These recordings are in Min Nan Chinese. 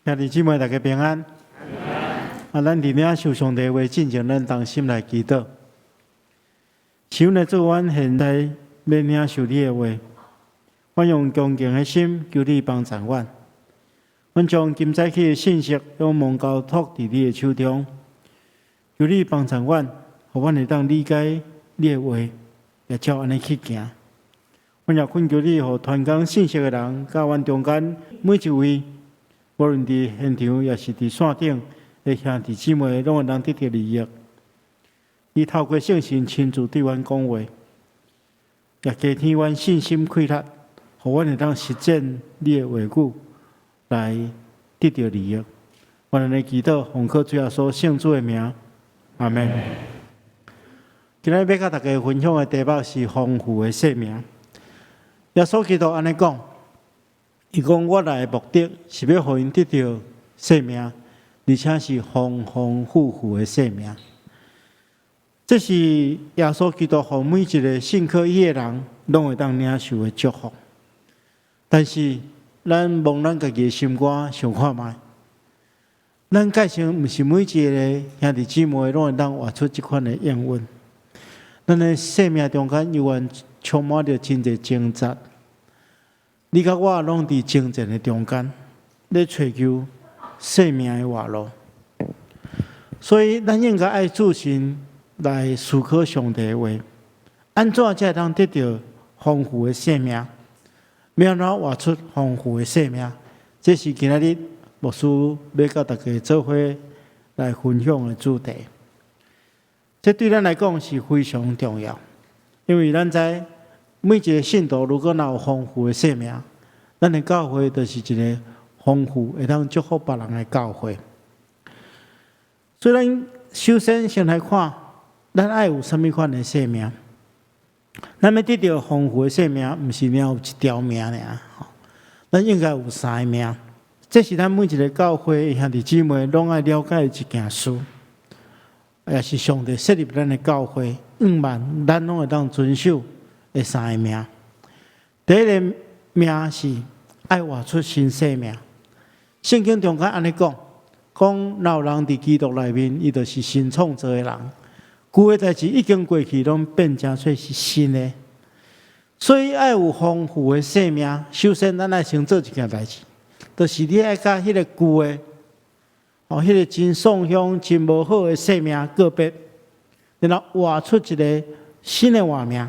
兄弟姊妹，大家平安。啊，咱佇領受上帝話進前，咱同心來祈禱。是阮的主，阮現在欲領受你的話，阮用恭敬的心求你幫助阮。阮將今早起的信息用蒙交託佇你的手中，求你幫助阮，予阮會當理解你的話，也照按呢去行。阮也懇求你，予傳講信息的人，佮阮中間每一位，無論佇現場，抑是佇線頂的兄弟姊妹，攏會當得著利益。你透過聖神親自對阮講話，也加添阮信心氣力，予阮會當實踐你的話語，來得著利益。阮按呢祈禱，奉靠主耶穌聖子的名，阿們。今日欲佮大家分享的題目是豐富的生命。耶穌基督按呢講。伊講我來的目的是欲予𪜶得著生命，而且是豐豐富富的生命。這是耶穌基督予每一個信靠伊的人，攏會當領受的祝福。但是，咱摸咱家己的心肝想看覓，咱蓋想毋是每一個兄弟姊妹攏會當活出這款的應允。咱的生命中間猶原充滿著真濟掙扎。你佮我攏佇爭戰的中間，咧揣求生命的活路。所以，咱應該愛注神來思考上帝的話，按怎才會當得著豐富的生命？欲按怎活出豐富的生命？這是今仔日牧師欲佮大家做伙來分享的主題。這對咱來講是非常重要，因為咱知每一個信徒如果若有豐富的生命，咱的教會就是一個豐富會當祝福別人的教會。所以，咱首先先來看，咱愛有啥物款的生命？咱欲得著豐富的生命，毋是爾有一條命爾，咱應該有三个命。這是咱每一個教會兄弟姊妹攏愛了解的一件事，也是上帝設立咱的教會，向望咱攏會當遵守的三个命。第一个命是愛活出新生命。聖經中間按呢講，講若有人佇基督內面，伊就是新創造的人，舊的代誌已經過去，攏變成做是新的。所以愛有豐富的生命，首先咱愛先做一件代誌，就是你愛佮彼个舊的，哦，彼个真喪凶、真無好的生命告別，然後活出一个新的活命。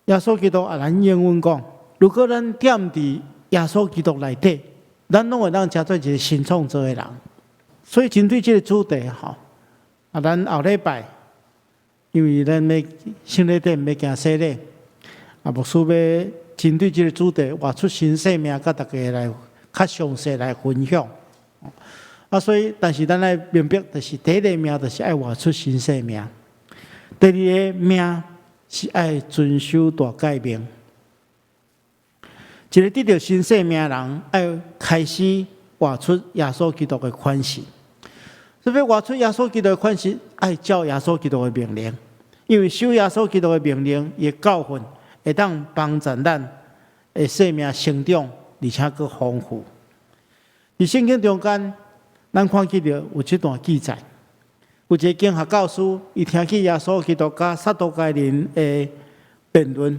耶穌基督予咱應允講，如果咱踮佇耶穌基督內底，咱攏會當成做一个新創造的人。所以針對這个主題吼，啊，咱後禮拜，因為咱欲聖禮典欲行洗禮，啊，牧師欲針對這个主題，活出新生命，佮大家來較詳細來分享。啊，所以，但是咱愛明白，就是第一个命，就是愛活出新生命；第二个命是愛遵守大誡命。一个得著新生命的人，愛開始活出耶穌基督的款式。所以活出耶穌基督的款式，愛照耶穌基督的命令，因為守耶穌基督的命令，伊的教訓會當幫助咱的生命成長，而且閣豐富。佇聖經中間，咱看見著有這段記載，有一个經學教師，伊聽見耶穌基督佮撒都該人的辯論，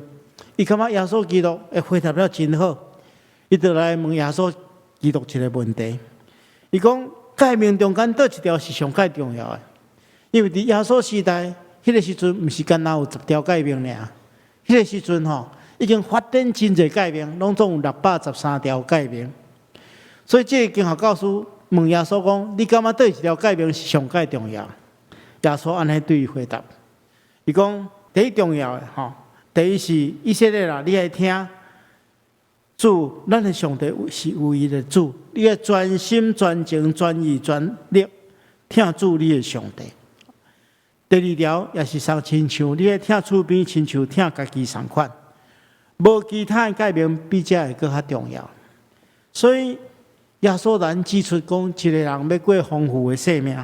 伊感覺耶穌基督的回答了真好，伊就來問耶穌基督一个問題。伊講誡命中間佗一條是上蓋重要的？因為佇耶穌時代，彼个時陣毋是干焦有十條誡命爾，彼个時陣吼已經發展真濟誡命，攏總有613條誡命。所以這个經學教師問耶穌講：你感覺佗一條誡命是上蓋重要？耶穌按呢對伊回答，伊講第一重要的吼，第一是以色列人，你愛聽主，咱的上帝是唯一的主，你愛專心、專情、專意、專力疼主你的上帝。第二條也是相親像，你愛疼厝邊親像疼家己仝款，無其他的誡命比這个閣較重要。所以耶穌咱指出講，一个人欲過豐富的生命，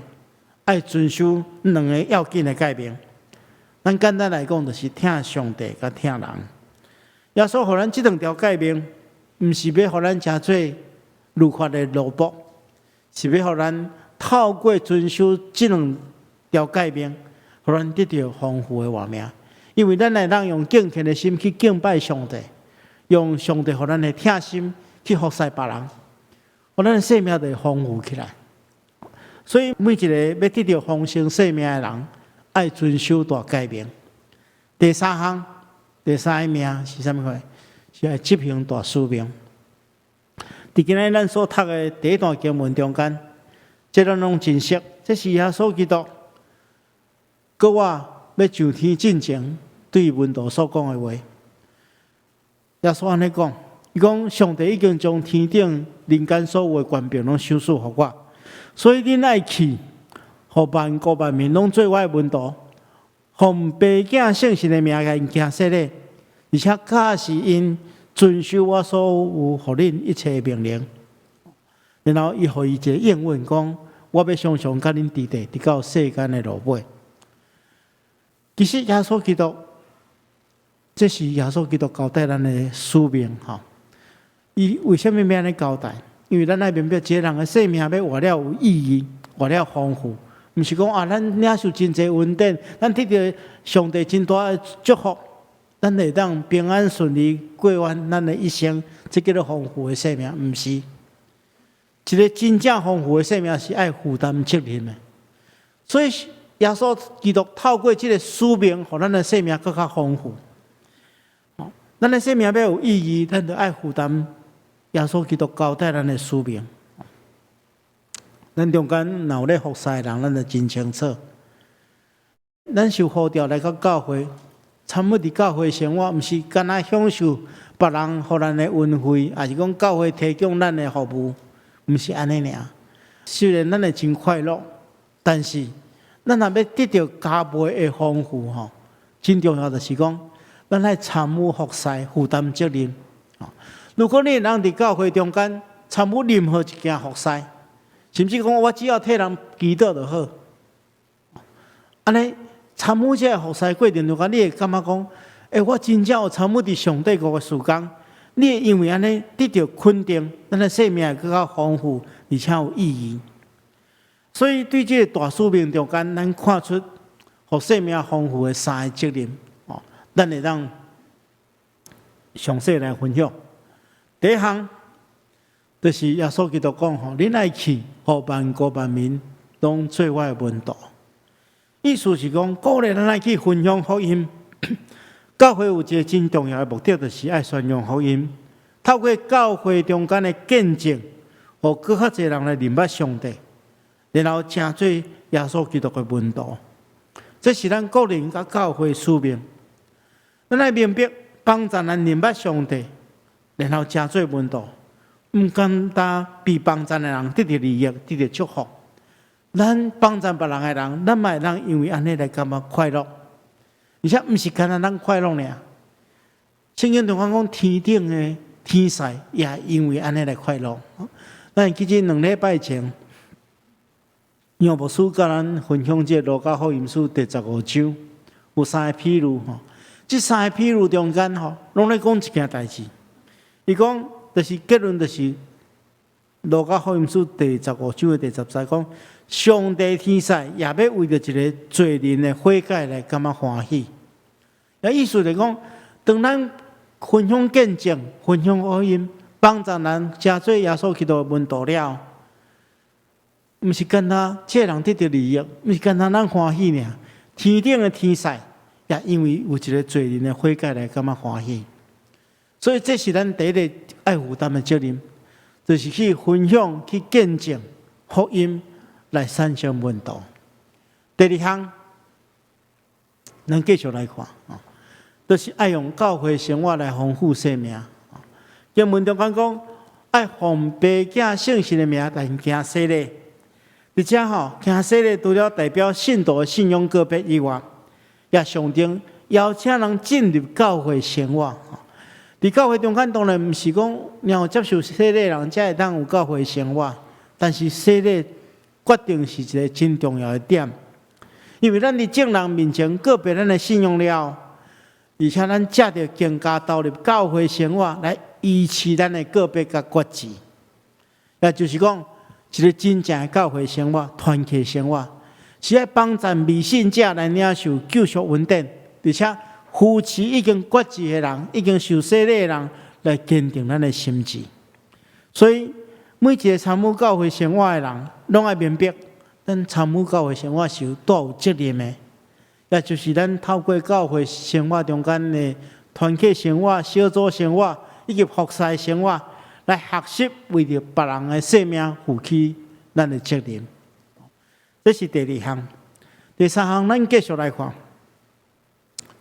愛遵守兩个要緊的誡命。咱簡單來講，就是疼上帝佮疼人。耶穌予咱這兩條誡命，毋是欲予咱成做律法的奴僕，是欲予咱透過遵守這兩條誡命，予咱得著豐富的活命。因為咱會當用敬虔的心去敬拜上帝，用上帝予咱的疼心去服侍別人，予咱的生命就會豐富起來。所以每一個欲得著豐盛生命的人，愛遵守大誡命。第三項，第三个命是啥物貨？是愛執行大使命。佇今仔日咱所讀的第一段經文中間，這咱攏真熟。這是耶穌基督，閣我欲上天進前，對門徒所講的話。耶穌按呢講，伊講上帝已經將天頂人間所有的權柄攏賞賜予我，所以恁愛去，予萬國萬民攏做我的門徒，奉父子聖神的名共𪜶行洗禮，而且教示𪜶遵守我所有予恁一切的命令。然後伊予伊一个應允講：我欲常常佮恁佇佇，直到世間的落尾。其實耶穌基督，這是耶穌基督交代咱的使命吼。伊為啥物欲按呢交代？因為咱愛明白，一个人的生命欲活了有意義，活了豐富，毋是講啊，咱領受真濟恩典，咱得著上帝真大的祝福，咱會當平安順利過完咱的一生，這叫做豐富的生命，毋是。一个真正豐富的生命是愛負擔責任的。所以耶穌基督透過這个使命，予咱的生命閣較豐富。咱的生命欲有意義，咱就愛負擔耶穌基督交代咱的使命。咱中間若有咧服侍的人，咱就真清楚。咱受呼召來到教會，參與佇教會生活，毋是干焦享受別人予咱的恩惠，抑是講教會提供咱的服務，毋是按呢爾。雖然咱會真快樂，但是咱若欲得著加倍的豐富吼，真重要就是講，咱愛參與服侍，負擔責任。如果你會當佇教會中間參與任何一件服侍，甚至講我只要替人祈禱就好，按呢參與這个服侍過程中間，你會感覺講，欸，我真正有參與佇上帝國的事工。你會因為按呢得著肯定，咱的生命會閣較豐富，而且有意義。所以對這个大使命中間，咱看出予生命豐富的三个責任，哦，咱會當詳細來分享。第一項就是耶穌基督講吼，恁愛去，予萬國萬民攏做我的門徒。意思是講，鼓勵咱愛去分享福音。教會有一个真重要的目的，就是愛宣揚福音。透過教會中間的見證，予閣較濟人來認捌上帝，然後成做耶穌基督的門徒。這是咱個人佮教會使命。咱愛明白，幫助人認捌上帝，然後成做門徒，毋干焦被幫贊的人得著利益，得著祝福。咱幫贊別人的人，咱嘛會當因為按呢來感覺快樂，而且毋是干焦咱快樂爾。聖經中間講天頂的天使也因為按呢來快樂。咱記得2禮拜前，楊牧師佮咱分享這個路加福音書第十五章，有三个譬喻吼。這三個譬喻中間吼，攏咧講一件代誌。伊講就是結論就是路加福音書第十五章的第10節講，上帝天使也欲為著一个罪人的悔改來感覺歡喜。啊，意思就是講，當咱分享見證、分享福音，幫助人成做耶穌基督的門徒了，毋是干焦這个人得著利益，毋是干焦咱歡喜爾。天頂的天使也因為有一个罪人的悔改來感覺歡喜。所以這是咱第一个愛負擔的責任，就是去分享、去見證福音來產生門徒。第二項，咱繼續來看，就是愛用教會生活來豐富生命。經文中間講，愛奉父子聖神的名來行洗禮。而且吼，行洗禮除了代表信徒的信仰告別以外，也象徵邀請人進入教會生活。佇教會中間，當然毋是講有接受洗禮的人才會當有教會生活，但是洗禮決定是一个真重要的點，因為咱佇眾人面前告別咱的信仰了，而且咱藉著更加投入教會生活來維持咱的告別佮決志。也就是講，一個真正的教會生活、團契生活，是愛幫贊未信者來領受救贖恩典，而且扶持已經決志的人、已經受洗禮的人來堅定咱的心志。所以，每一個參與教會生活的人，攏愛明白，咱參與教會生活是有帶有責任的，也就是咱透過教會生活中間的團契生活、小組生活以及服侍生活，來學習為著別人的性命負起咱的責任。這是第二項。第三項，咱繼續來看。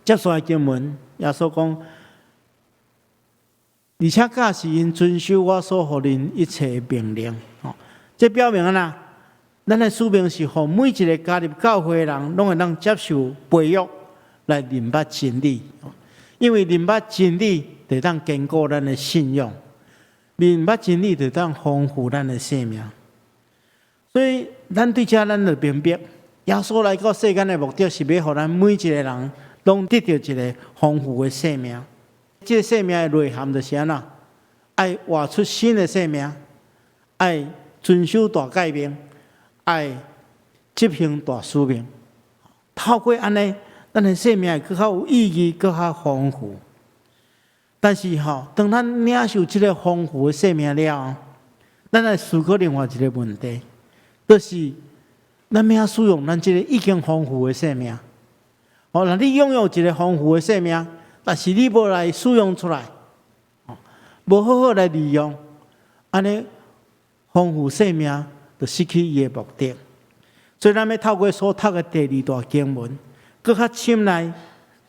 接續的經文，耶穌講，而且教示𪜶遵守我所予恁一切命令。吼，這表明按怎？咱的使命是予每一個加入教會的人，攏會當接受培育來認捌真理。因為認捌真理，就會當堅固咱的信仰；認捌真理，就會當豐富咱的生命。所以，咱對這咱就明白，耶穌來到世間的目的是欲予咱每一個人攏得著一個豐富的生命。這個生命的內涵就是按怎？愛活出新的生命，愛遵守大誡命，愛執行大使命。透過按呢，咱的生命會閣較有意義，閣較豐富。但是吼，當咱領受這個豐富的生命了後，咱來思考另外一個問題，就是咱欲按怎使用咱這個已經豐富的生命。哦，若你擁有一個豐富的生命，但是你無來使用出來，無好好來利用，按呢豐富生命就失去伊的目的。所以，咱欲透過所讀的第二段經文，閣較深來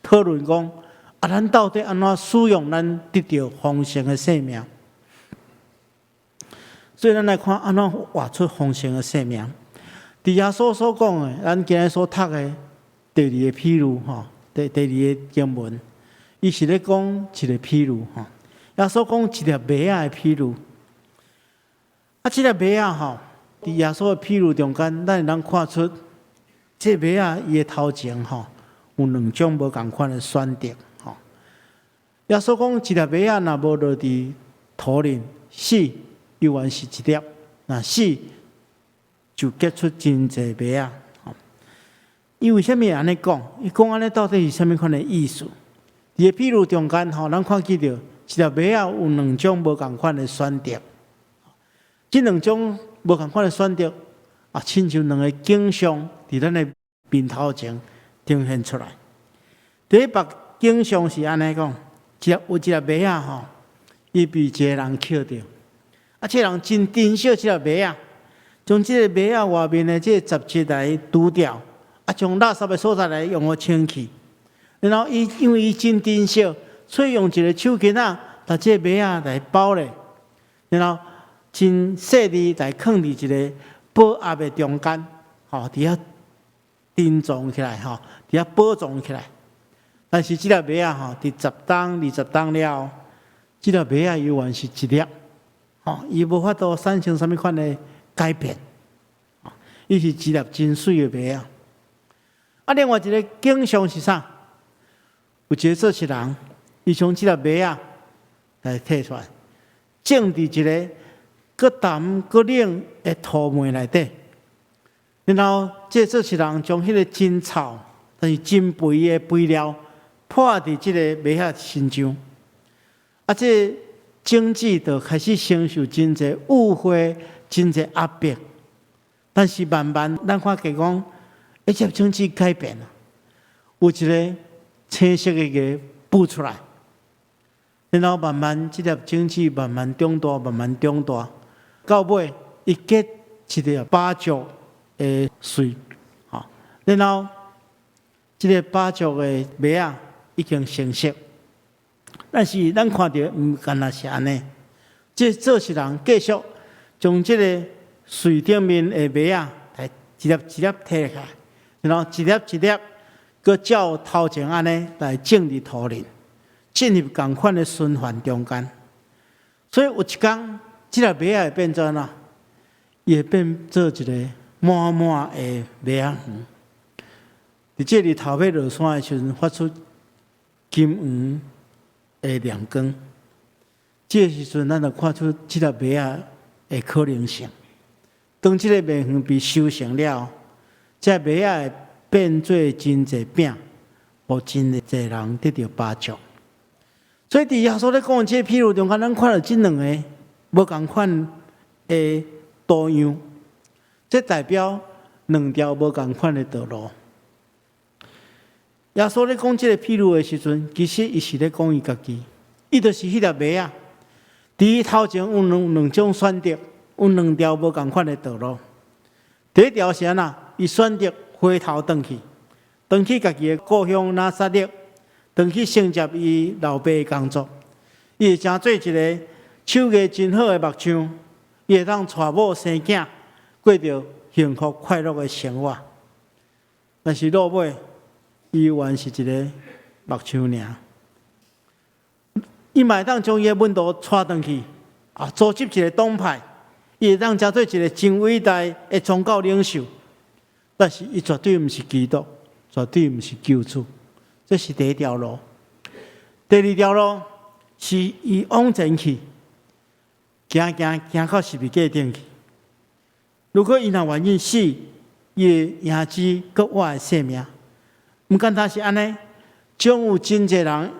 討論講，啊，咱到底按怎使用咱得著豐盛的生命？所以，咱來看按怎活出豐盛的生命。佇耶穌所講的，咱今日所讀的第二個譬喻，吼，第二個經文，伊是咧講一個譬喻，吼。耶穌講一粒麥仔的譬喻。啊，這粒麥仔吼，佇耶穌的譬喻中間，咱會當看出，這麥仔伊的頭前吼，有兩種無仝款的選擇，吼。耶穌講一粒麥仔若無落佇土裡死，猶原是一粒；若死，就結出真濟麥仔。伊為啥物按呢講？伊講按呢到底是啥物款的意思？佇個譬喻中間吼，咱看見著一粒麥仔有兩種無仝款的選擇。這兩種無仝款的選擇啊，親像兩个景象佇咱的面頭前呈現出來。第一幅景象是按呢講，有一粒麥仔吼，伊被一個人抾著，啊，這個人真珍惜這粒麥仔，將這个麥仔外面的這個雜質來除掉，啊，將垃圾的所在來用予清去。然後伊因為伊真珍惜，所以用一个手巾仔，共這个麥仔來包咧，然後真細膩來囥佇一个寶盒的中間，吼，佇遐珍藏起來，吼，佇遐保藏起來。但是這粒麥仔吼，佇10冬、20冬了後，這粒麥仔猶原是一粒，吼，伊無法度產生啥物款的改變，伊是一粒真媠的麥仔。啊，另外一个景象是啥？有一个做穡人，伊將這粒麥仔來提出來，種佇一个閣澹閣冷的土糜內底，然後這個做穡人將彼个真臭但是真肥的肥料潑佇這個麥仔身上，啊，這個種子就開始承受真濟污穢、真濟壓迫。但是慢慢，咱看見講，這粒種子改變了，有一个青色的芽浮出來，然後慢慢這粒種子慢慢長大，慢慢長大，到尾伊結一个芭蕉的穗，吼，然後這个芭蕉的麥仔已經成熟，但是咱看著毋干焦是按呢，這做穡人繼續將這个穗頂面的麥仔來一粒一粒提起來，然後一粒一粒，閣照頭前按呢來種佇土裡，進入仝款的循環中間。所以有一工，這粒麥仔會變做按怎？伊會變做一个滿滿的麥仔園。佇這日頭欲落山的時陣，發出金黃的亮光。這个時陣，咱就看出這粒麥仔的可能性。當這个麥園被收成了，這麥仔會變做真濟餅，予真濟人得著飽足。所以，佇耶穌咧講這個譬喻中間，咱看著這兩个無仝款的圖樣，這代表兩條無仝款的道路。耶穌咧講這个譬喻的時陣，其實伊是咧講伊家己，伊就是彼粒麥仔。佇伊頭前有兩種選擇，有兩條無仝款的道路。第一條是按怎？伊選擇回頭轉去，轉去家己的故鄉拿撒勒，轉去承接伊老爸的工作。伊會成做一个手藝真好的木匠，伊會當娶某生囝，過著幸福快樂的生活。但是落尾，伊猶原是一个木匠爾。伊嘛會當將伊的門徒帶轉去，啊，組織一个黨派，伊會當成做一个真偉大的宗教領袖。但是伊絕對毋是基督，絕對毋是救主。這是第一條路。第二條路是伊往前去，行行行到十字架頂去。如果伊若願意死，伊會贏之閣活的生命。毋敢單是按呢，將有真濟人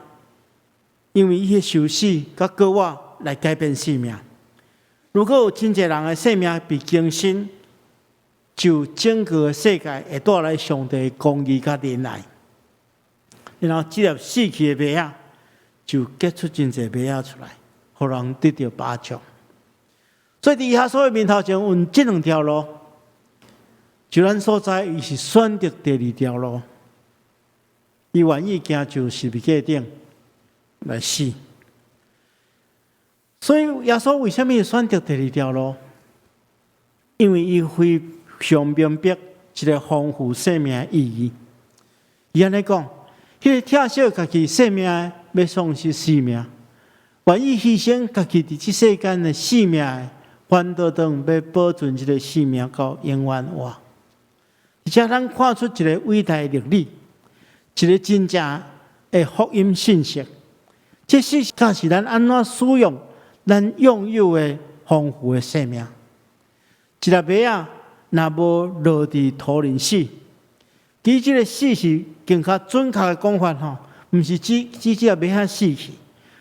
因為伊的受死佮復活來改變生命。如果有真濟人的生命被更新，就整個世界會帶來上帝的公義佮仁愛。然後這粒死去的麥仔，就結出真濟麥仔出來，予人得著飽足。所以佇耶穌的面頭前有這兩條路，就咱所知，伊是選擇第二條路，伊願意行上十字架頂來死。所以耶穌為啥物選擇第二條路？因為伊非常明白一个豐富生命的意義。伊按呢講，彼个疼惜家己性命的，欲喪失性命；願意犧牲家己佇這世間的性命的，反倒轉欲保存這个性命到永遠活。而且咱看出一个偉大的歷史，一个真正的福音信息。這是教示咱按怎使用咱擁有的豐富的生命。一粒麥仔若無落佇土裡死，其實這个死是更較準確的講法吼，毋是指指這粒麥仔死去，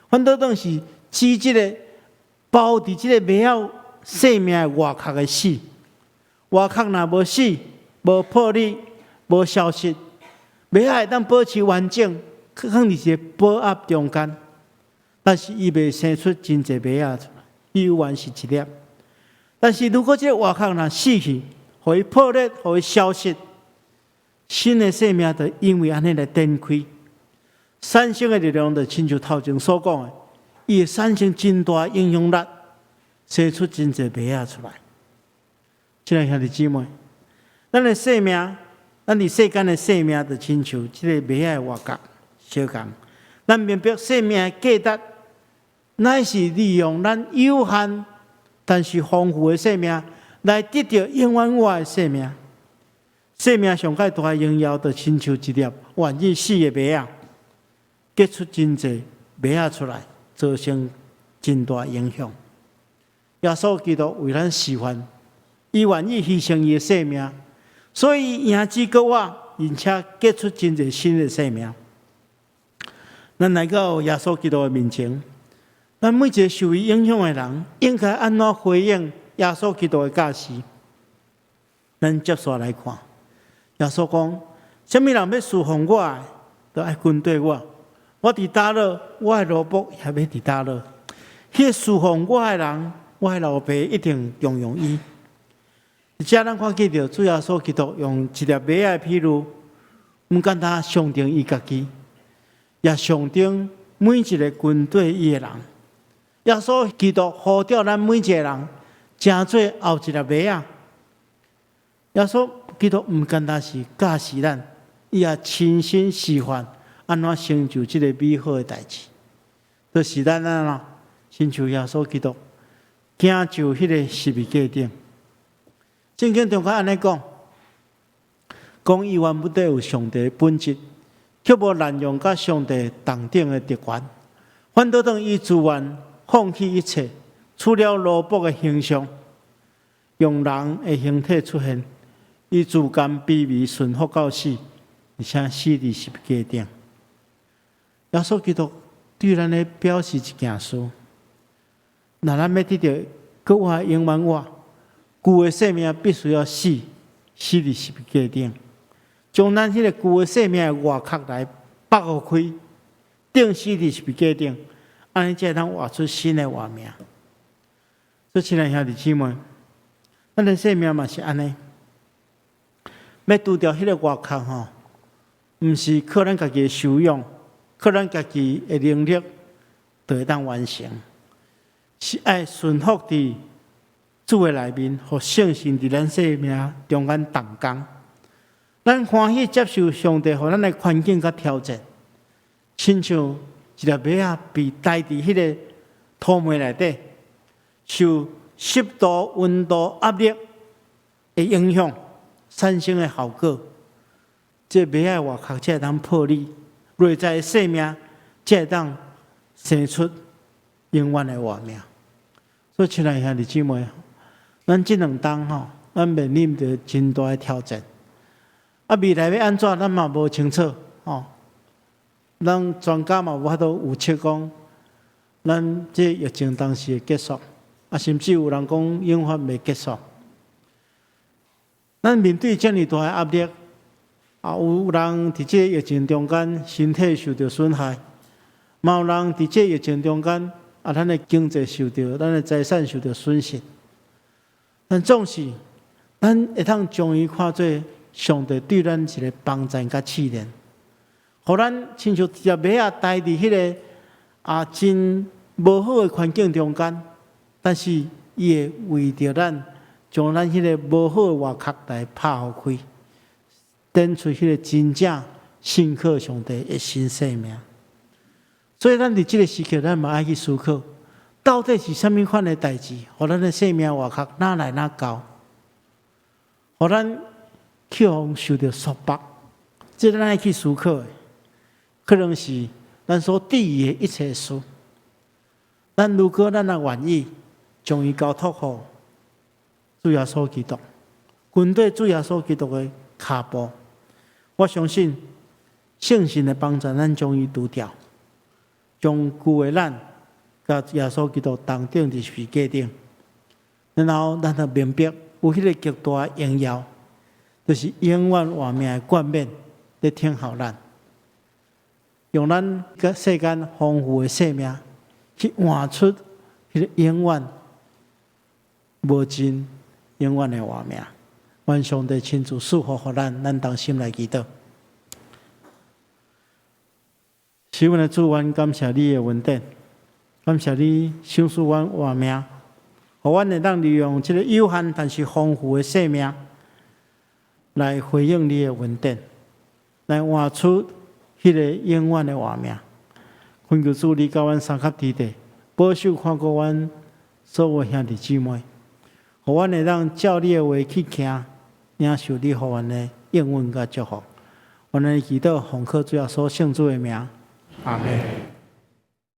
反倒轉是指這个包佇這個麥仔生命的外殼的死。外殼若無死、無破裂、無消失，麥仔會當保持完整，囥佇一个寶盒中間，但是伊袂生出真濟麥仔出來，伊猶原是一粒。但是如果這个外殼若死去，予伊破裂，予伊消失，新的生命就因為按呢來展開，產生的力量就親像頭前所講的，伊會產生真大影響力，生出真濟麥仔出來。親愛兄弟姊妹，咱的生命，咱佇世間的生命，就親像這个麥仔的外殼相仝。咱明白生命的價值，乃是利用咱有限但是豐富的生命，來得著永遠活的生命。生命上蓋大的榮耀，就親像一粒願意死的麥仔，結出真濟麥仔出來，造成真大影響。耶穌基督為咱示範，伊願意犧牲伊的生命，所以贏之閣活，而且結出真濟新的生命。咱來到耶穌基督的面前，咱每一个受伊影響的人，應該按怎回應耶穌基督的教示？咱接續來看，耶穌講：啥物人欲侍奉我的，就愛跟綴我。我佇佗落，我的奴僕也欲佇佗落。彼个侍奉我的人，我的老爸一定重用伊。而且咱看見著主耶穌基督用一粒麥仔的譬喻，毋簡單象徵伊家己，也象徵每一个跟綴伊的人。耶穌基督呼召咱每一个人，成做後一粒麥仔。耶穌基督毋簡單是教示咱，伊也親身示範按怎成就這个美好的代誌。就是咱按怎親像耶穌基督行上彼个十字架頂。聖經中間按呢講，講伊原本底有上帝的本質，卻無濫用佮上帝同等的特權，反倒轉伊自願放棄一切，取了奴僕的形象，用人的形體出現，伊自甘卑微，順服到死，而且死佇十字架頂。耶穌基督對咱咧表示一件事：若咱欲得著閣活永遠活，舊的生命必須要死，死佇十字架頂，將咱彼個舊的生命的外殼來剝予開，釘死佇十字架頂，按呢才會當活出新的活命。所以，親愛兄弟姊妹，咱的生命嘛是按呢，欲除掉彼個外殼吼，毋是靠咱家己的修養，靠咱家己的能力就會當完成，是愛順服佇主的內面，予聖神佇咱生命中間動工。咱歡喜接受上帝予咱的環境佮挑戰，親像一粒麥仔被埋佇彼个土糜內底，受濕度、溫度、壓力的影響，產生的效果。這麥仔外殼才會當破裂，內在的生命才會當生出永遠的活命。所以，親愛兄弟姊妹，咱這兩冬吼，咱面臨著真大的挑戰。啊，未來欲按怎，咱嘛無清楚吼。咱專家嘛無法度預測講，咱這疫情當時會結束，啊，甚至有人講永遠袂結束。咱面對遮爾大的壓力，啊，有人佇這個疫情中間身體受著損害，嘛有人佇這個疫情中間，啊，咱的經濟受著，咱的財產受著損失。但總是，咱會當將伊看做上帝對咱一個幫贊佮試煉，予咱親像一粒麥仔埋佇彼个啊真無好的環境中間，但是伊會為著咱，將咱彼個無好的外殼來拍予開，展出彼個真正信靠上帝的新生命。所以，咱佇這个時刻，咱嘛愛去思考，到底是啥物款的代誌，予咱的生命外殼哪來哪厚，予咱去予受著束縛，這咱愛去思考的，可能是咱所質疑的一切事。咱如果咱若願意將伊交託予主耶穌基督，跟綴主耶穌基督的跤步，我相信聖神的幫助，咱將伊除掉，將舊的咱佮耶穌基督同釘佇十字架頂，然後咱就明白有彼个極大的榮耀，就是永遠活命的冠冕咧等候咱，用咱個世間豐富的生命去換出彼个永遠無盡、永遠的活命。願上帝親自賜福予咱，咱同心來祈禱。是阮的主，阮感謝你的恩典，感謝你賞賜阮活命，予阮會當利用這个有限但是豐富的生命，來回應你的恩典，來換出彼个永遠的活命。懇求主，你佮阮相佮佇地，保守看顧阮所有兄弟姊妹，予阮會當照你的話去行，領受你予阮的應允佮祝福。阮來祈禱，奉靠主耶穌聖子的名，阿門。